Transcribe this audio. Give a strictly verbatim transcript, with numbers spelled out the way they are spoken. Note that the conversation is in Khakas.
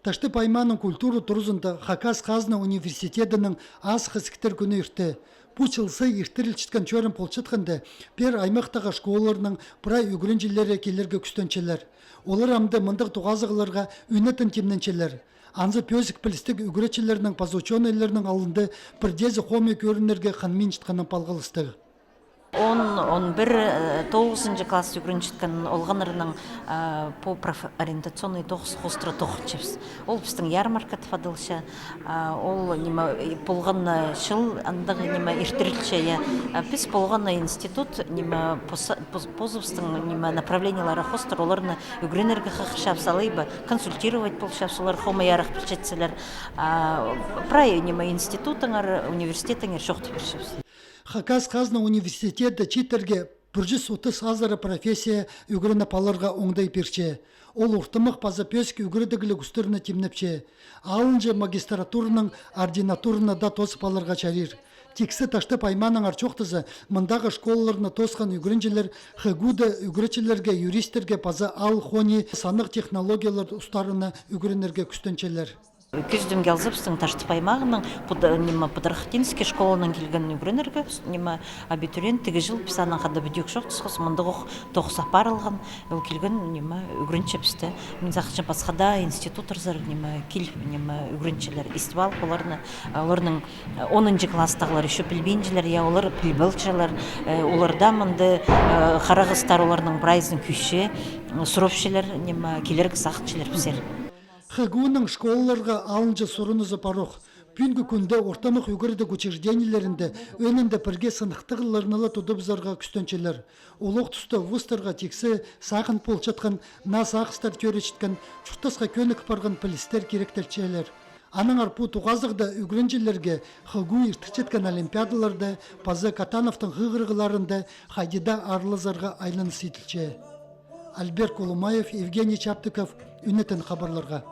Таштып аймааның культура туразында Хакас хазна университедінің Ас хызыктар кӱні иртті. Пу чыл сай иртірілчеткен чӧрім полчатханда, пеер аймахтағы школаларның прай ӱгренҷілері килерге кӱстенчелер. Олар амды мындағ тоғазығларға ӱнетін тимненчелер. Анзы пӧзік пілістіг ӱгретчілернің паза учёныйларның алнында пірдеезі хомай кӧрінерге хынминчатханы палғалыстығ. Он, он пір, э, тоғызынҷы класс ӱгренчеткен олғаннарның, э, пу профориентационный тоғыс хоостыра тоғынчабыс. Ол пістің ярмарка тіп адалча. А, ол, ниме, и полған, э, чыл андағ, ниме, иртірілче, я. А піс полған, э, институт, ниме, поса-, поз-, позыбыстың, ниме, направлениелері хоостыра оларны ӱгренерге хығырчабыс, алай ба консультировать полчабыс, олар хомай арах пілчетселер. А, прай, ниме, институтыңар, университетіңер чоохтап пирчебіс. Хакас хазна университеті чииттерге пір чӱс отыс азыра профессия ӱгреніп аларға оңдай пирче. Ол ортымах паза пӧзік ӱгредігліг устарны тимнепче. Алынҷа магистратураның ординатураны даа тоозып аларға чарир. Тиксі Таштып аймаанаңар чоохтаза, мындағы школаларны тоосхан ӱгренҷілер ХГУ-да ӱгретчілерге, юристтерге паза аал хонии саннығ технологиялар устарына ӱгренерге кӱстенчелер. Кӧзідімге алза, пістің Таштып аймағының Пуд-, ниме, Подархатинский школанаң килген ӱгренерге, ниме, абитуриент. Тігі чыл піс анаң хада піди ӧк чоохтасхабыс, мындағ ох тоғыс апарылған, ол килген, ниме, ӱгренче пісті. Мин сағынчам, пасха даа институттарзар, ниме, киліп, ниме, ӱгренчелер, истіп алып оларны, оларның, э, онынҷы класстағылар ещё пілбинчелер, я, олар піліп алчалар, э, олар даа мында, э, харағастар оларның прайзын кӧрче, м, сурапчалар, ниме, килерге сағынчалар пісер. ХГУ-ның школаларға алынҷа сурынызы пар ох. Пӱӱнгі кӱнде ортымах ӱгредіг учреждениелерінде ӧӧнінде пірге сыныхтағларны ла тудыбызарға кӱстенчелер. Ол ох туста вузтарға тиксі сағын полчатхан, наа сағыстар тӧрчеткен, чуртасха кӧнік парған пілістер киректелчелер. Аннаңар пу тоғазығда ӱгренҷілерге ХГУ иртірчеткен олимпиадаларда паза Катановтың хығырығларында хайди даа аралазарға айланыс иділче. Альберт Кулумаев, Евгений Чаптыков, ӱнетін хабарларға.